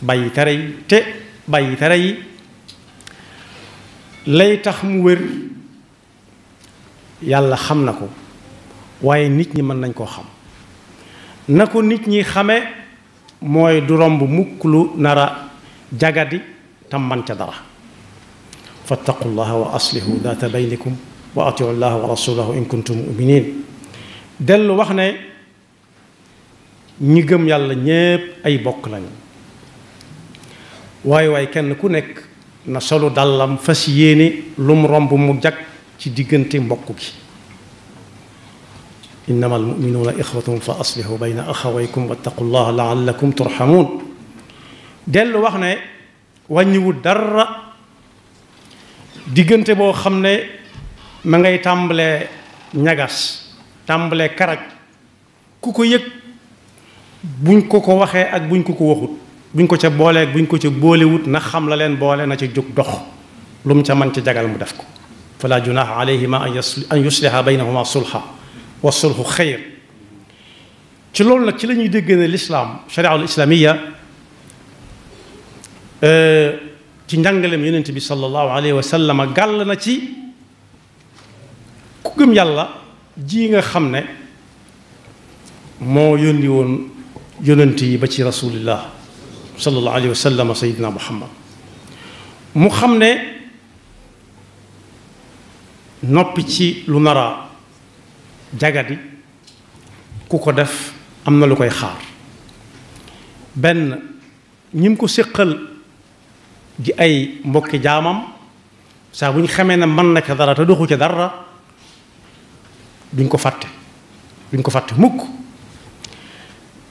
bàyyi tere yi te bàyyi tere yi lay tax mu wér yàlla xam na ko waaye nit ñi mën nañ koo xam na ko nit ñi xame mooy du romb mukk lu nara jagadi tam man ca dara fattaqullaha wa aslihu daata baynikum wa atiu llaha wa rasulahu in kuntum muminin dellu wax ne ñi gëm yàlla ñépp ay bokk lañu waaye kenn ku nekk na solu dàllam fas yéene lum romb mu jag ci diggante mbokk gi innama almuminuuna ixwatun fa aslihu bayna axawaykum wattaqullaha laallakum turhamuun dellu wax ne wàññiwut dara diggante boo xam ne ma ngay tàmbalee ñagas tàmbalee karaj ku ko yëg buñ ko ko waxee ak buñ ko ko waxut buñ ko ca boolee ak buñ ko ca boolewut na xam la leen boole na ca jóg dox lu mu ca man ca jagal mu def ko fala junaha alayhima an yusliha baynahuma sulha wa sulhu xayr ci loolu nag ci la ñuy dégg ne lislaam shariatul islaamiya ci njàngaleem yonent bi sallallahu alayhi wa sallam gàll na ci ku gëm yàlla ji nga xam ne moo yónni woon yonent yi ba ci rasulillah sallallahu alayhi wa sallam sayidina muhammad mu xam ne noppi ci lu nara jagadi ku ko def am na lu koy xaar benn ñim ko séqal di ay mbokki jaamam saa bu ñu xamee ne mën na ca dara te doxu ca dara duñ ko fàtte mukk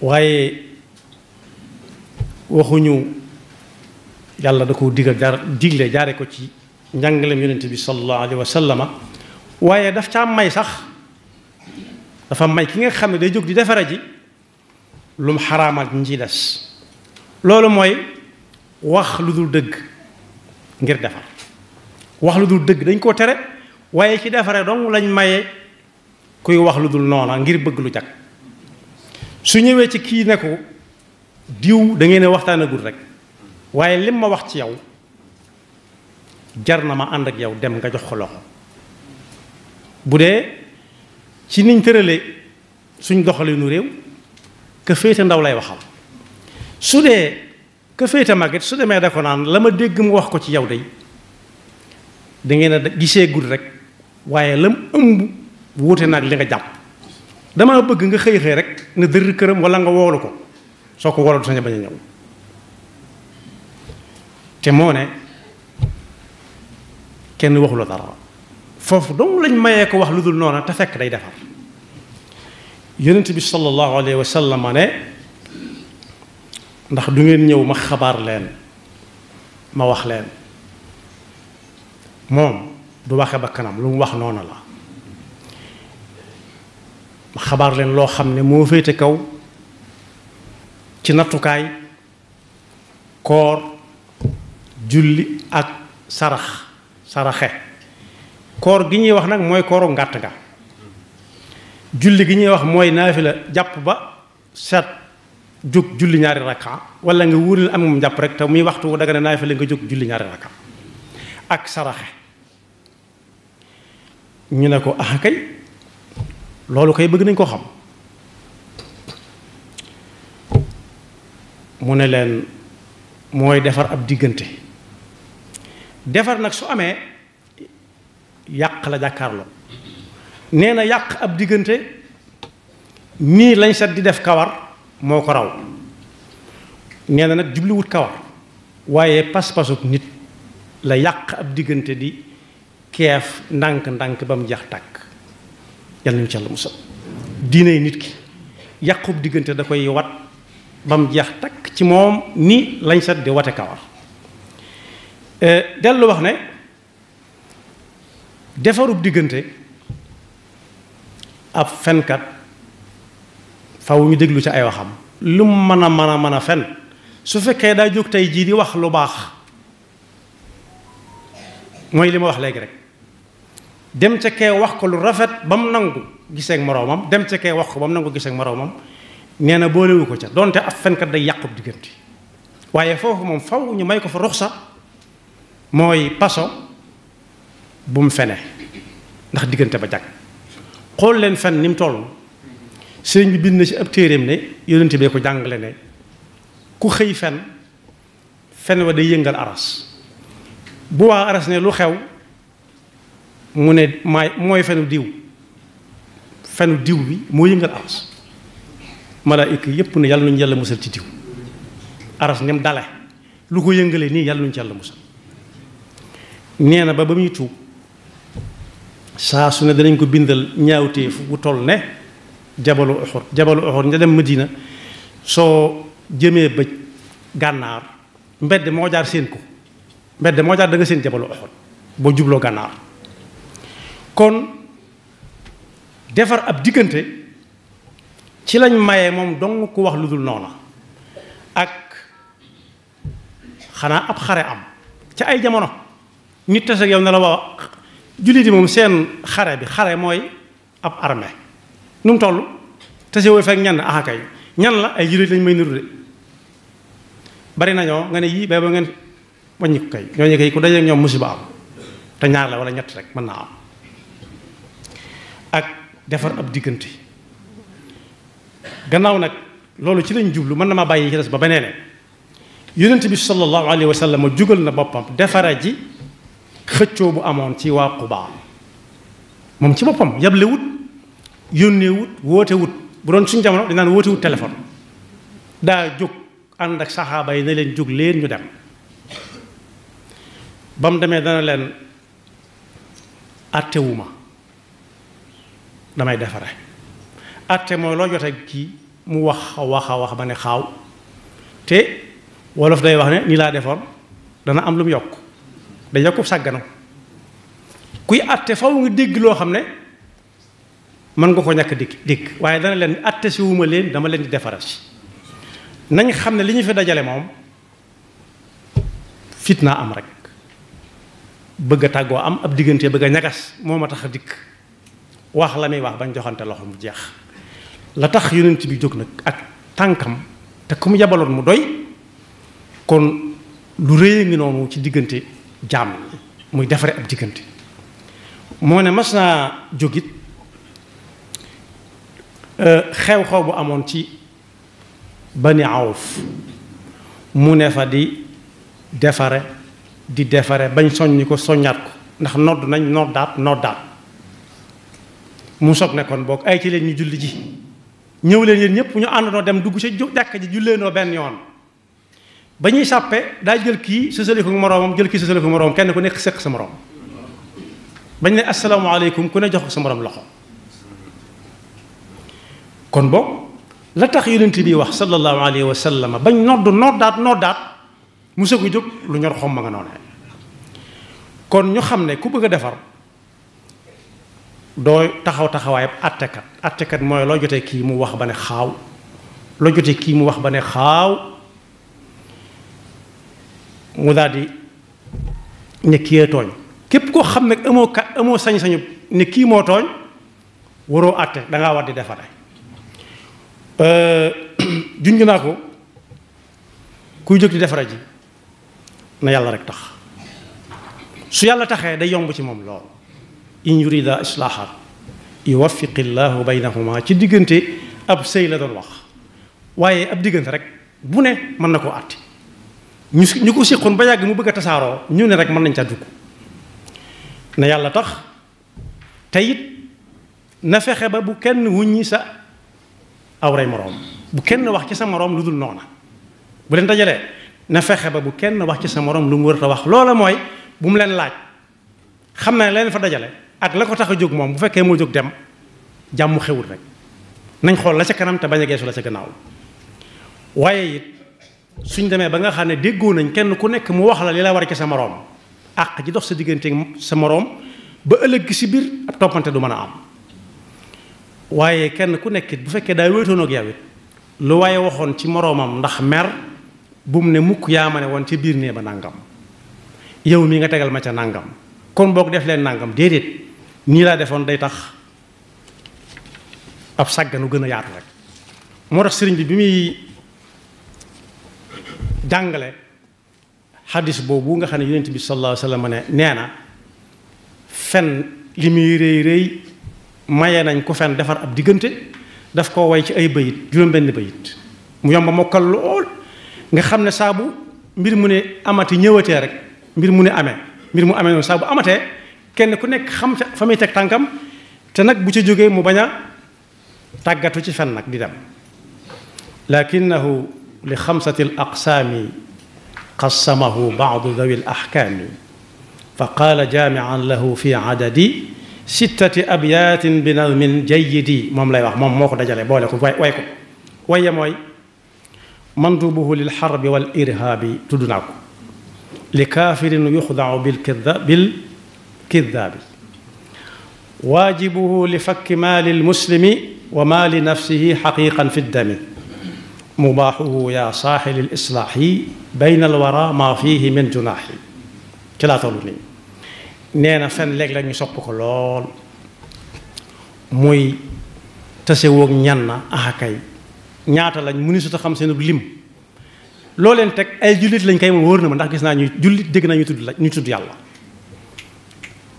waaye waxuñu yàlla da ko digle jaare ko ci njàngaleem yonent bi sallallahu alayhi wa sallama waaye daf caa may sax dafa may ki nga xam ne day jóg di defare ji lu mu xaraamal ñi ciy des loolu mooy wax lu dul dëgg ngir defar wax lu dul dëgg dañ koo tere waaye ci defare dong lañ maye kuy wax lu dul noona ngir bëgg lu jag su ñëwee ci kii ne ko diw da ngeen a waxtaanagul rek waaye lim ma wax ci yow jar na ma ànd ak yow dem nga jox ko loxo bu dee ci niñ tëralee suñ doxalinu réew ka féete ndaw lay waxal su dee ka féete màgget su demee da ko naan la ma dégg mu wax ko ci yow day da ngeen a gisee gud rek waaye lam ëmb wuute nag li nga jàpp dama bëgg nga xëy rek ne dër këram wala nga woolu ko soo ko woolu du sañ a bañ a ñëw te moo ne kenn waxula dara foofu dong lañ mayee ko wax lu dul noona te fekk day defar yonent bi sallallahu alayhi wa sallam ne ndax du ngeen ñëw ma xabaar leen ma wax leen moom du waxe ba kanam lu mu wax noona la ma xabaar leen loo xam ne moo féete kaw ci nattukaay koor julli ak saraxe koor gi ñuy wax nag mooy kooru ngàtt ga julli gi ñuy wax mooy naafila jàpp ba set jóg julli ñaari rakka wala nga wóoril am moom jàpp rek te muy waxtu daga ne naafila nga jóg julli ñaari rakka ak saraxe ñu ne ko ah kay loolu kay bëgg nañ ko xam mu ne leen mooy defar ab diggante defar nag su amee yàq la jàkkaarloo nee na yàq ab diggante nii lañ set di def kawar moo ko raw nee na nag jubliwut kawar waaye pas-pasuk nit la yàq ab diggante di keef ndànk-ndànk ba mu jeex tàkk yàlla nañu ci Yàlla musal diine nit ki yàqub diggante da koy wat ba mu jeex takk ci moom ni lañ set di wate kawar dellu wax ne defarub diggante ab fenkat faw ñu déglu ci ay waxam lu mu mën a fen su fekkee daa jóg tey jii di wax lu baax mooy li ma wax léegi rek dem ca kee wax ko lu rafet ba mu nangu giseek moroomam dem ca kee wax ko ba mu nangu giseek moroomam nee na boolewu ko ca donte ab fenkat day yàqub diggante waaye foofu moom faw ñu may ko fa ruxsa mooy paso bu mu fene ndax diggante ba jag xool leen fen ni mu toll sëriñ bi bind na ci ab téeréem ne yonent bee ko jàngale ne ku xëy fen wa day yëngal aras bu waa aras ne lu xew mu ne mooy fenu diw bi moo yëngal aras malaayika yépp ne yàlla nañu yàlla musal ci diw aras nem dale lu ko yëngalee nii yàlla nañu ci yàlla musal nee na ba muy tuub saa su ne danañ ko bindal ñaawteef bu toll ne jabalu Uhud nga dem Madina soo jëmee bëj gànnaar mbedd moo jaar seen ko mbedd moo jaar da nga seen jabalu Uhud boo jubloo gànnaar kon defar ab diggante ci lañ maye moom dong ku wax lu dul noona ak xanaa ab xare am ca ay jamono nit tase ak yow ne la wax jullit yi moom seen xare mooy ab armée nu mu toll tase woo fekk ñan kay ñan la ay jullit lañ may niru de bari nañoo nga ne yii ba ngeen wàññi ko kay ñooñu kay ku daje ak ñoom musiba am te ñaar la wala ñett rek mën naa am ak defar ab diggante gannaaw nag loolu ci lañ jublu mën na ma bàyyi ci des ba beneen yonent bi sallallahu alayhi wa sallam jugal na boppam defara ji xëccoo bu amoon ci waa Quba moom ci boppam yable wut yónnee wut woote wut bu doon suñu jamono dinaan woote wut téléphone daa jóg ànd ak saxaaba yi ne leen jóg leen ñu dem ba mu demee dana leen attewuma damay defare atte mooy loo jote kii mu wax ba ne xaaw te wolof day wax ne nii laa defoon dana am lu mu yokk day yokku sàggana kuy atte faw nga dégg loo xam ne mën nga ko ñàkk dégg waaye dana leen atte si wuma leen dama leen di defara si nañ xam ne li ñu fi dajale moom fitna am rek bëgg a tàggoo am ab diggante bëgg a ñagas moo ma tax a dikk wax la muy wax bañ joxante loxo mu jeex la tax yonent bi jóg nag ak tànkam te ku mu yabaloon mu doy kon lu rëy ngi noonu ci diggante jaam muy defare ab diggante moo ne mas naa jógit xew-xew bu amoon ci Bani Awf mu ne fa di defare bañ soññi ko soññaat ko ndax nodd nañ noddaat mu soog ne kon boog ay ci leen ñu julli ji ñëw leen yéen ñëpp ñu àndandoo dem dugg ca jàkka ji julleenoo benn yoon ba ñuy sàppe daa jël kii sësale ko moroomam jël kii sësale ko moroomam kenn ku nekk sëq sa moroom bañ ne asalaamaaleykum ku ne jox ko sa moroom loxo kon boog la tax yonent bi wax sallallahu alayhi wa sallam bañ noddaat mu sëgg jóg lu ñor xom ma nga noonu kon ñu xam ne ku bëgg a defar doo taxawaayab attekat mooy loo jotee kii mu wax ba ne xaaw mu daal di ne kii tooñ képp koo xam ne amoo sañ-sañu ne kii moo tooñ waroo atte dangaa war di defare junj naa ko kuy jóg di defara ji na yàlla rek tax su yàlla taxee day yomb ci moom lool in yurida islaahan yuwaffiqi llaahu baynahuma ci diggante ab sëy la doon wax waaye ab diggante rek bu ne mën na koo àtte ñu ko séqoon ba yàgg mu bëgg a tasaaroo ñu ne rek mën nañ caa dugg na yàlla tax te it na fexe ba bu kenn wuññi sa awray moroom bu kenn wax ci sa moroom lu dul noona bu leen dajalee na fexe ba bu kenn wax ci sa moroom lu mu war a wax loola mooy bu mu leen laaj xam na ne leen fa dajale ak la ko tax a jóg moom bu fekkee moo jóg dem jàmm xewul rek nañ xool la ca kanam te bañ a geesu la ca gannaaw waaye it suñ demee ba nga xam ne déggoo nañ kenn ku nekk mu wax la li la war ci sa moroom àq ji dox sa diggante sa moroom ba ëllëg si biir ab toppante du mën a am waaye kenn ku nekk bu fekkee daay wéetoon ak yow it lu waaye waxoon ci moroomam ndax mer bu mu ne mukk yaa ma ne woon ci biir nee ba nangam yow mii nga tegal ma ca nangam kon boog def leen nangam déedéet nii laa defoon day tax ab sàgganu gën a yaatu rek moo tax sëriñ bi muy jàngale xadis boobu nga xam ne yonent bi sallallahu alayhi wa sallam ne nee na fen li muy rëy rëy maye nañ ko fen defar ab diggante daf koo way ci ay bayit juróom-benn bayit mu yomba mokkal lool nga xam ne saa bu mbir mu ne amati ñëwatee rek mbir mu amee noonu saa bu amatee kenn ku nekk xam fa muy teg tànkam te nag bu ca jógee mu bañ a tàggatu ci fen nag di dem lakinahu li xamsati al aqsaami qassamahu baadu dawi al ahkaami fa qaala jaamian lahu fi adadi sittati abyaatin bi nadmin jayyidi moom lay wax moom moo ko dajale boole ko way ko waye mooy mandubuhu lil xarbi wal irhaabi tudd naa ko li kaafirin yuxdau bil kidaabi waajibuhu li fakki maali lmuslimi wa maali nafsihi xaqiqan fi ddami mubaaxuhu yaa saaxili lislaaxi bayna alwara maa fiihi min junaaxi ci laa tollu nii nee na fen léeg-léeg ñu sopp ko lool muy tasewoog ñan na axakay ñaata lañ mu ni su ta xam seen lim loo leen teg ay jullit lañ kay moom wóor na ma ndax gis naa ñuy jullit dégg naa ñu tudd yàlla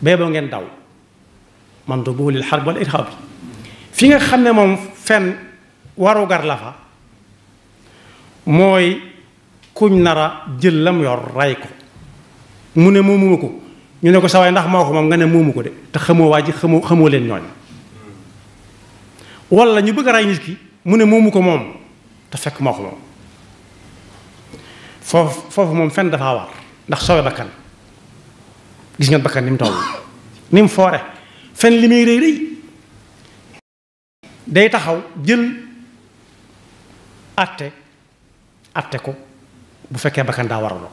bee boo ngeen daw man do boo lil xarb wala irhab fi nga xam ne moom fen warugar la fa mooy kuñ nara jël lam yor ray ko mu ne moomuma ko ñu ne ko sawaay ndax moo ko moom nga ne moomu ko de te xamoo waa ji xamoo leen ñooñ wala ñu bëgg a ray nit ki mu ne moomu ko moom te fekk moo ko moom foofu moom fen dafa war ndax sowe bakkan gis ngeen bakkan ni mu toll ni mu foore fen li muy rëy rëy day taxaw jël atte ko bu fekkee bakkan daa waraloo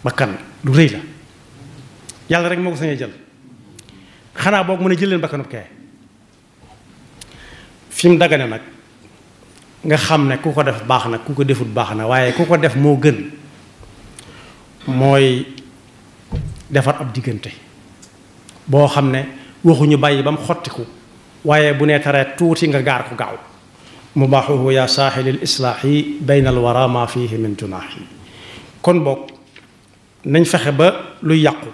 bakkan lu rëy la yàlla rek moo ko sañee jël xanaa boog mën a jël leen bakkanub kee fi mu dagane nag nga xam ne ku ko def baax na ku ko defut baax na waaye ku ko def moo gën mooy defar ab diggante boo xam ne waxuñu bàyyi ba mu xottiku waaye bu nee taree tuuti nga gaar ko gaaw mubaaxuhu yaa saaxilil islaaxi bayna al wara ma fihi min junaaxi kon boog nañ fexe ba luy yàqu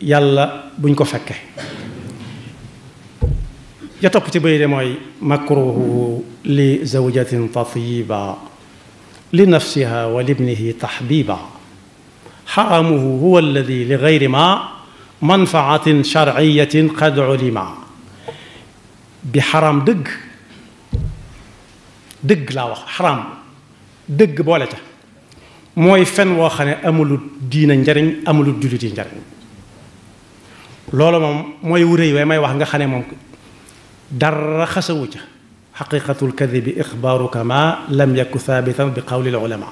yàlla buñ ko fekke ya topp ci bay de mooy makruhu li zawjatin tatiba li nafsiha wa libnihi taxbiba xaramuhu huwa alladi li gayri ma manfaatin sharciyatin qad ulima bi xaram dëgg laa wax xaram dëgg boole ca mooy fen woo xam ne amulul diina njariñ amulul jullit yi njariñ loolu moom mooy wuréy waaye may wax nga xam ne moom dara xasawu ca xaqiqatul kadibi ixbaaruka ma lam yaku thaabitan bi qawlil ulama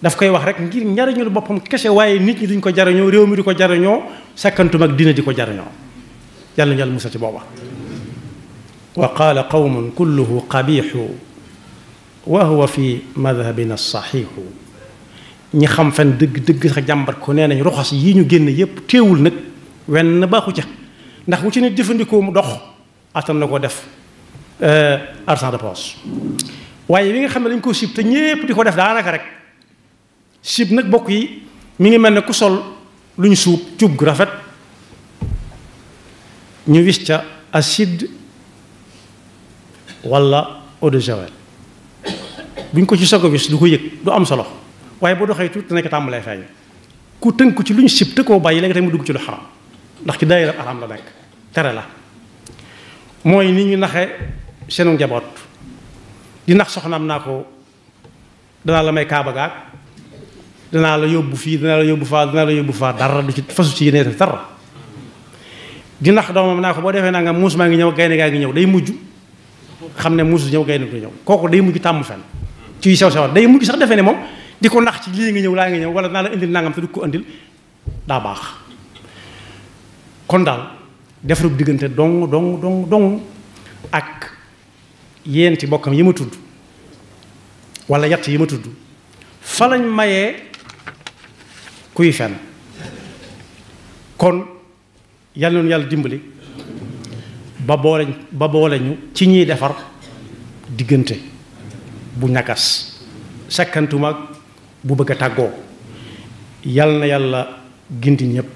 daf koy wax rek ngir njariñul boppam kese waaye nit ñi duñ ko jariñoo réew mi di ko jariñoo sakkantum ak diina di ko jariñoo yàlla ñu yàlla musal ci booba wa qaala qawmun kulluhu qabixu wa huwa fi madhabina saxiixu ñi xam fen dëgg sax jàmbat ko nee nañ roxas yi ñu génn yépp teewul nag wenn baaxu ca ndax bu ci nit jëfandikoo mu dox attan na ko def argent de poche waaye li nga xam ne dañ ko sib te ñépp di ko def daanaka rek sib nag bokk yi mi ngi mel ne ku sol lu ñu suub cuub gu rafet ñu wis ca acide wala eau de javel buñ ko ci soog a wis du ko yëg du am solo waaye boo doxee tuuti dana ko tàmbalee feeñ ku tënk ci lu ñu sib te koo bàyyi léegi tamit mu dugg ci lu xaram ndax ci daayira xaram la nekk tere la mooy nit ñu naxe seenu njaboot di nax soxnaam naa ko danaa la may kaaba gaag danaa la yóbbu fii danaa la yóbbu faa dara du ci fasu ci yéene dara di nax doomam naa ko boo defee naa nga muus maa ngi ñëw gaynde gaa ngi ñëw day mujj xam ne muus ñëw gaynde du ñëw kooku day mujj tàmm fen ci sew sewat day mujj sax defee ne moom di ko nax ci lii nga ñëw laa nga ñëw wala naa la indil nangam te du ko indil daa baax kon daal defarub diggante dong ak yéenti bokkam yi ma tudd wala yatt yi ma tudd fa lañ mayee kuy fen kon yàlla noonu yàlla dimbali ba boole ñu ci ñiy defar diggante bu ñagas sakkantuma bu bëgg a tàggoo yal na yàlla gindi ñëpp